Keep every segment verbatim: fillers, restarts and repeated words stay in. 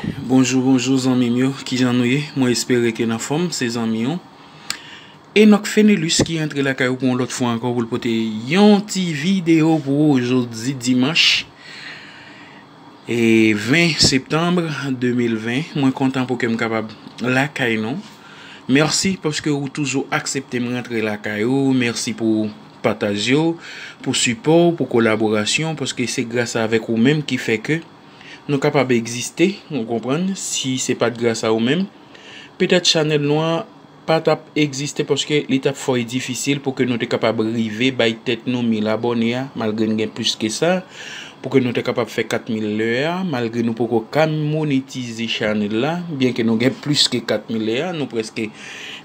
Bonjou, bonjou zanmi m yo, kijan nou ye? Mwen espere ke n anfòm, se zanmi w Enock Fenelus ki rantre lakay ou pou yon lòt fwa ankò pou l pote yon ti videyo pou ou jodi dimanch e ven septanm de mil ven. Mwen kontan pou ke m kapab lakay nou. Mèsi paske ou toujou aksepte m rantre lakay ou. Mèsi pou pataj yo, pou sipò w, pou kolaborasyon, paske se gras avèk ou menm ki fè ke nou kapab egziste, ou konprann? Si se pa t gras a ou menm, petèt chanèl nou an pa t ap egziste, paske li t ap fò difisil pou ke nou te kapab rive bay tèt nou mil abòne a, malgre n gen plis ke sa, pou ke nou te kapab fè kat mil lè a, malgre nou poko ka monetize chanèl la, byen ke nou gen plis ke kat mil lè a, nou prèske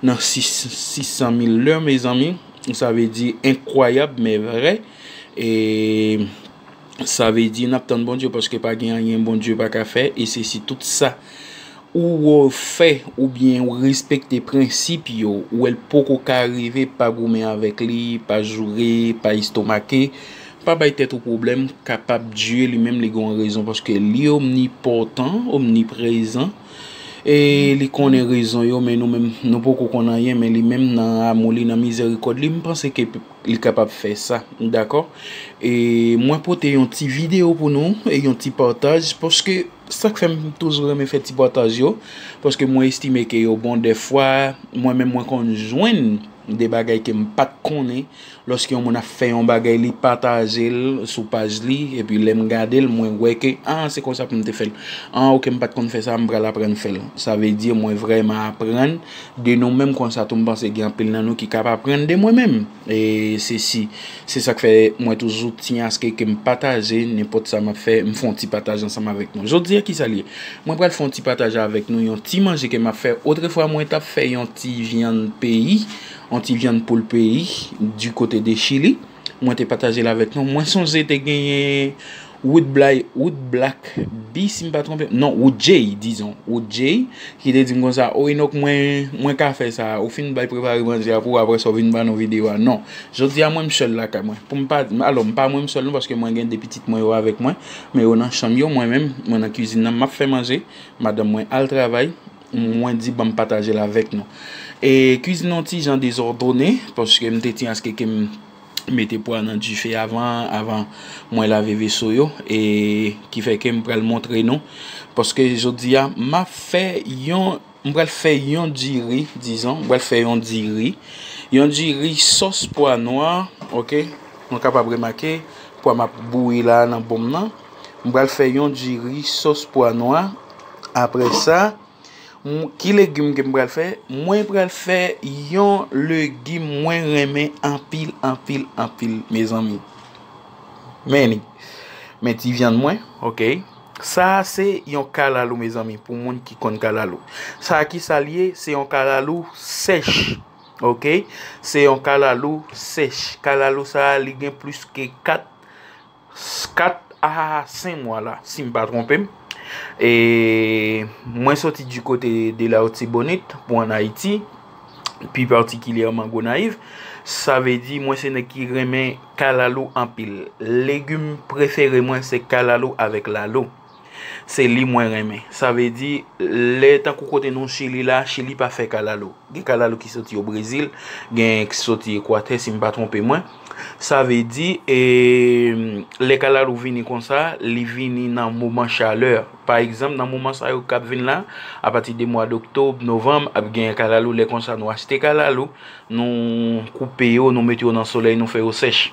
nan sis, sis san mil lè, mezanmi. Sa vle di enkwayab, men vrè. E sa vle di n ap tann Bondye, paske pa gen anyen Bondye pa ka fè, e se si tout sa ou wè w fè, oubyen ou respekte prensip yo, ou wè l poko ka rive, pa goumen avèk li, pa joure, pa estomake, pa bay tèt ou pwoblèm, kapab Dye li menm li gen yon rezon, paske li omnipòtan, omniprezan, e li konnen rezon yo, men nou menm, nou poko konn anyen, men li menm nan amou li, nan mizèrikòd li, m panse ke li kapab fè sa, dakò? E mwen pote yon ti videyo pou nou, e yon ti pataj, paske sa k fè m toujou renmen fè ti pataj yo, paske mwen estime ke yo bon dèfwa, mwen menm mwen konn jwenn de bagay ke m pa t konnen, lòske yon moun ap fè yon bagay, li pataje l sou paj li, epi lè m gade l, mwen wè ke, ah, se konsa pou m te fè l. Ah, oke, m pa t konn fè sa, m pral aprann fè l. Sa vle di, mwen vrèman aprann de nou menm konsa tou, m panse gen anpil nan nou ki kab aprann de mwen menm. E se si, se sa k fè mwen toujou tyen aske ke m pataje nenpòt sa m ap fè, m fè yon ti pataj ansanm avèk nou. Jodi a, ki sa l ye? Mwen pral fè yon ti pataj avèk nou, yon ti manje ke m ap fè. Otrefwa, mwen t ap fè yon ti vyann peyi, yon ti vyann poul peyi, di kote de Chili. Mwen te pataje l avèk nou. Mwen sonje te genyen Wood Bly, Wood Black B, si m pa twonpe m. Non, Wood J, dizon. Wood J, ki te di m konsa, "O, Enock, mwen, mwen ka fè sa. Ou fin bay prepare manje a pou w, apre sa w vin ban nou videyo a." Non. Jodi a, mwen m sèl lakay mwen. Pou m pa, alò, m pa mwen m sèl non, paske mwen gen de pitit mwen yo avèk mwen. Men yo nan chanm yo, mwen menm, mwen nan kizin nan, m ap fè manje. Madanm mwen al travay. Mwen di, "Ban m pataje l avèk nou." E kizin nan yon ti jan dezòdone, paske m te tyen aske ke m mete pwa nan dife avan, avan mwen lave veso yo, e ki fè ke m pral montre nou. Paske jodi a, m ap fè yon, m pral fè yon diri, dizon, m pral fè yon diri, yon diri sòs pwa nwa, oke? Nou kapab remake, pwa m ap bouyi la nan bon m nan. M pral fè yon diri sòs pwa nwa. Apre sa, M, ki legim ke m pral fè? Mwen pral fè yon legim mwen renmen anpil, anpil, anpil, mezanmi. Men li. Men ti vyann mwen, oke. Sa a se yon kalalou, mezanmi, pou moun ki konn kalalou. Sa a ki sa l ye? Se yon kalalou sèch, oke. Se yon kalalou sèch. Kalalou sa a, li gen plis ke kat kat a senk mwa la, si m pa twonpe m. E mwen soti di kote de Latibonit pou ann Ayiti, pi patikilyèman Gonayiv. Sa vle di, mwen se nèg ki renmen kalalou anpil. Legim prefere mwen se kalalou avèk lalo. Se li mwen renmen. Sa vle di, lè tankou kote nou Chili la, Chili pa fè kalalou. Gen kalalou ki soti o Brezil, gen ki soti Ekwatè, si m pa twonpe mwen. Sa vle di, e, lè kalalou vini konsa, li vini nan moman chalè. Pa egzanp, nan moman sa yo k ap vin la, apati de mwa doktòb, novanm, ap gen kalalou. Lè konsa, nou achte kalalou, nou koupe yo, nou mete yo nan solèy, nou fè yo sèch.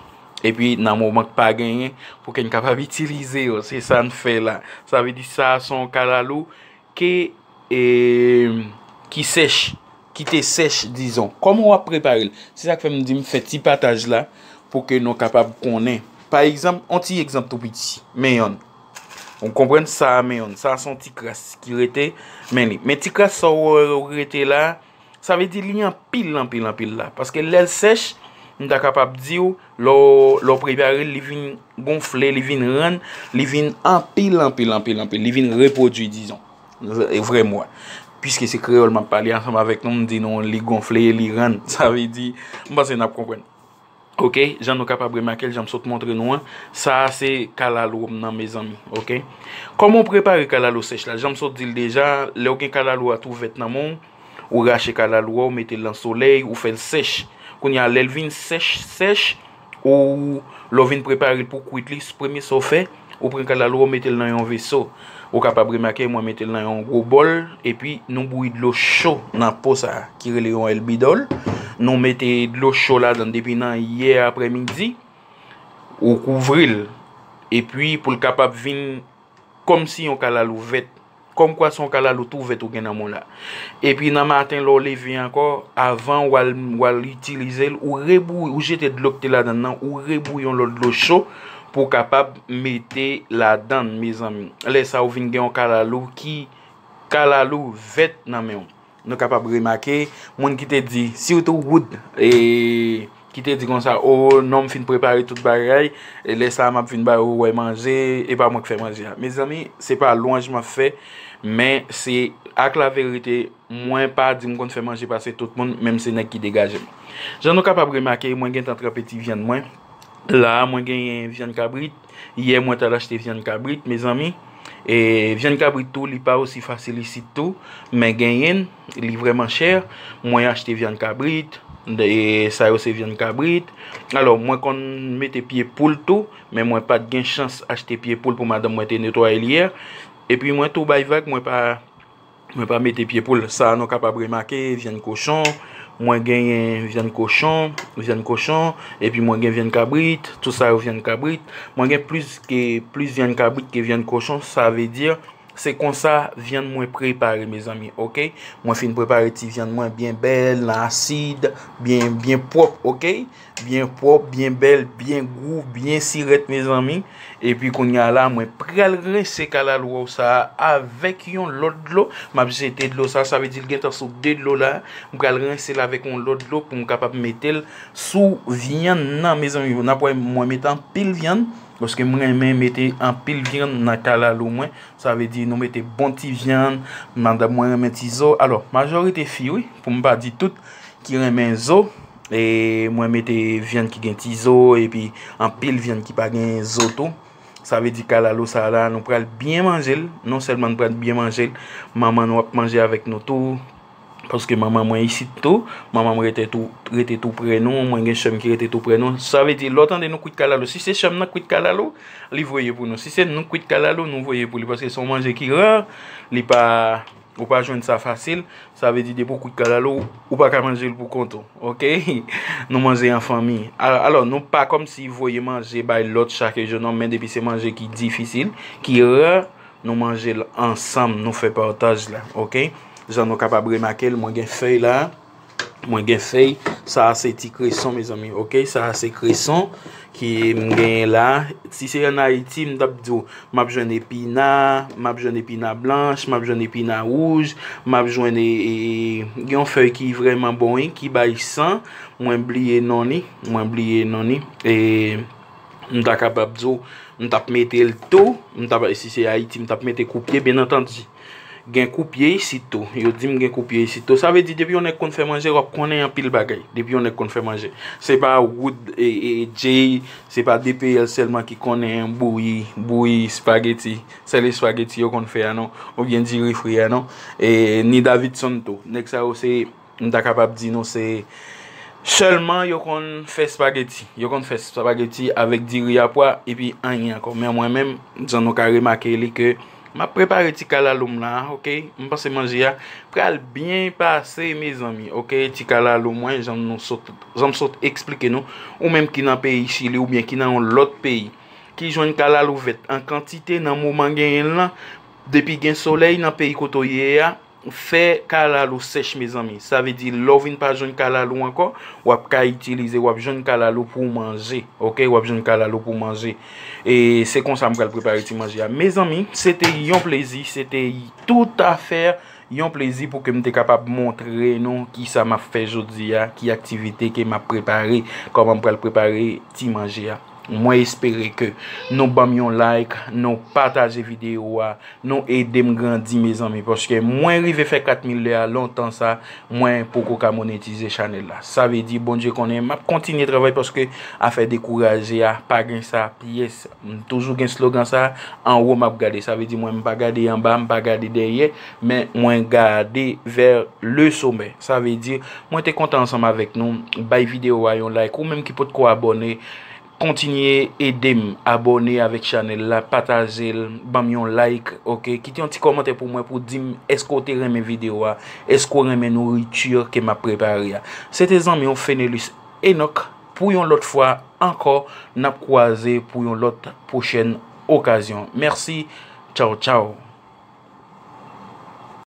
Epi, nan moman k pa genyen, pou ke n kapab itilize yo, se sa n fè la. Sa vle di, sa a se yon kalalou ke, e, ki sèch, ki te sèch, dizon. Kòman w ap prepare l? Se sa k fè m di m fè ti pataj la pou ke nou kapab konnen. Pa egzanp, yon ti egzanp tou piti, men yonn. Ou konprann sa a, men yonn. Sa a se yon ti kras ki rete, men li. Men ti kras sa w wè rete la, sa vle di li anpil, anpil, anpil la. Paske lè l sèch, m ta kapab di w, lè w, lè w prepare l, li vin gonfle, li vin rann, li vin anpil, anpil, anpil, anpil. Li vin repwodui, dizon. E vrè mo a. Piske se kreyòl m ap pale ansanm avèk nou, m di nou li gonfle, li rann. Sa vle di, m panse n ap konprann. Ok, jan nou kapab remake l, jan m sot montre nou an, sa a se kalalou m nan, mezanmi. Ok, kòman w prepare kalalou sèch la? Jan m sot di l deja, lè w gen kalalou a tou vèt nan men w, ou rache kalalou a, ou mete l nan solèy, ou fè l sèch. Kounye a, lè l vin sèch, sèch, ou lè w vin prepare l pou kwit li, premye sa w fè, ou pran kalalou a, ou mete l nan yon veso. Ou kapab remake, mwen mete l nan yon gwo bòl, epi nou bouyi dlo cho nan po sa a, ki rele yon èlbidòl. Nou mete dlo cho ladan depi nan yè aprèmidi, ou kouvri l, epi pou l kapab vin kòmsi yon kalalou vèt, kòmkwa se yon kalalou tou vèt ou gen nan men w la. Epi nan maten, lè w leve ankò, avan w al, w al itilize l, ou rebouyi, ou jete dlo ki te ladan l nan, ou rebouyi yon lòt dlo cho pou w kapab mete ladan l, mezanmi. Lè sa a, ou vin gen yon kalalou ki, kalalou vèt nan men w. Nou kapab remake, moun ki te di, sitou Wood, e, ki te di konsa, "O, non, m fin prepare tout bagay, e lè sa a, m ap vin ba yo wè manje, e pa mwen k fè manje a." Mezanmi, se pa lwanj m ap fè, men se ak laverite, mwen pa di m konn fè manje pase tout moun, men m se nèg ki degaje m. Jan nou kapab remake, mwen gentan tranpe ti vyann mwen. La a, mwen genyen vyann kabrit. Yè, mwen t al achte vyann kabrit, mezanmi. E vyann kabrit tou, li pa osi fasil isit tou, men genyen l, li vrèman chè. Mwen achte vyann kabrit, e sa yo se vyann kabrit. Alò, mwen konn mete pye poul tou, men mwen pa t gen chans achte pye poul pou madanm mwen te netwaye l yè. Epi mwen tou bay vag, mwen pa, mwen pa mete pye poul. Sa a nou kapab remake, vyann kochon. Mwen genyen vyann kochon, vyann kochon, epi mwen gen vyann kabrit, tout sa yo vyann kabrit. Mwen gen plis ke, plis vyann kabrit ke vyann kochon, sa vle di, se konsa vyann mwen prepare, mezanmi, ok? Mwen fin prepare ti vyann mwen byen bèl, nan asid, byen, byen pwòp, ok? Byen pwòp, byen bèl, byen gou, byen sirèt, mezanmi. Epi kounye a la, mwen pral rense kalalou sa a avèk yon lòt dlo. M ap jete dlo sa a, sa vle di l gentan sou de dlo la. M pral rense l avèk yon lòt dlo pou m kapab mete l sou vyann nan, mezanmi. N ap wè mwen mete anpil vyann, paske m renmen mete anpil vyann nan kalalou mwen. Sa vle di nou mete bon ti vyann, madanm mwen renmen ti zo. Alò, majorite fi, wi, pou m pa di tout, ki renmen zo. E mwen mete vyann ki gen ti zo, epi anpil vyann ki pa gen zo tou. Sa vle di kalalou sa a la, nou pral byen manje l. Non sèlman nou pral byen manje l, manman nou ap manje avèk nou tou. Paske manman mwen isit tou. Manman mwen rete tou, rete tou pre nou. Mwen gen sè m ki rete tou pre nou. Sa vle di, lè w tande nou kwit kalalou, si se sè m nan k kwit kalalou, li voye pou nou. Si se nou k kwit kalalou, nou voye pou li. Paske se yon manje ki ra, li pa, ou pa jwenn sa fasil. Sa vle di, depi w kwit kalalou, ou pa ka manje l pou kont ou. Ok? Nou manje an fanmi. A-, alò, nou pa kòmsi voye manje bay lòt chak jou, non, men depi se manje ki difisil, ki ra, nou manje l ansanm, nou fè pataj la. Ok? Jan nou kapab remake l, mwen gen fèy la. Mwen gen fèy. Sa a se ti kreson, mezanmi. Ok? Sa a se kreson ki m genyen la. Si se ann Ayiti, m t ap di w, m ap jwenn epina, m ap jwenn epina blanch, m ap jwenn epina wouj, m ap jwenn, e, e, e, yon fèy ki vrèman bon, wi, ki bay san. Mwen bliye non li, mwen bliye non li. E m ta kapab di w, m t ap mete l tou, m t ap, si se Ayiti, m t ap mete koupye, byen antandi. Gen koupye isit tou. Yo di m gen koupye isit tou. Sa vle di, depi yon nèg konn fè manje, w ap konnen anpil bagay. Depi yon nèg konn fè manje. Se pa Wood, e, e, Jay, se pa D P L sèlman ki konnen bouyi, bouyi espageti. Sèl espageti yo konn fè a non. Oubyen diri fri a non. E, ni Davidson tou. Nèg sa yo se, m ta kapab di nou se sèlman yo konn fè espageti. Yo konn fè espageti avèk diri a pwa epi anyen ankò. Men mwen menm, jan nou ka remake li ke m ap prepare ti kalalou m la, ok? M panse manje a pral byen pase, mezanmi, ok? Ti kalalou mwen, jan nou sot, jan m sot eksplike nou, ou menm ki nan peyi Chili oubyen ki nan yon lòt peyi, ki jwenn kalalou vèt an kantite nan moman genyen l lan, depi gen solèy nan peyi kote w ye a, fè kalalou sèch, mezanmi. Sa vle di, lè w vin pa jwenn kalalou ankò, w ap ka itilize, w ap jwenn kalalou pou w manje. Ok? W ap jwenn kalalou pou w manje. E se konsa m pral prepare ti manje a. Mezanmi, se te yon plezi, se te toutafè yon plezi pou ke m te kapab montre nou kisa m ap fè jodi a, ki aktivite ke m ap prepare, kòman m pral prepare ti manje a. Mwen espere ke nou ban m yon like, nou pataje videyo a, nou ede m grandi, mezanmi, paske mwen rive fè kat mil de a lontan sa, mwen poko ka monetize chanèl la. Sa vle di, Bondye konnen, m ap kontinye travay paske afè dekouraje a, pa gen sa pyès. M toujou gen slogan sa, anwo m ap gade. Sa vle di, mwen, m pa gade anba, m pa gade dèyè, men mwen gade vers le sommet. Sa vle di, mwen te kontan ansanm avèk nou, bay videyo a yon like, ou menm ki potko abòne, kontinye ede m abòne avèk chanèl la, pataje l, ban m yon like, ok? Kite yon ti kòmantè pou mwen pou di m èske w te renmen videyo a, èske w renmen nouriti ke m ap prepare a. Se te zanmi w Fenelus Enoch, pou yon lòt fwa ankò, n ap kwaze pou yon lòt pwochèn okazyon. Mèsi, tchaw tchaw.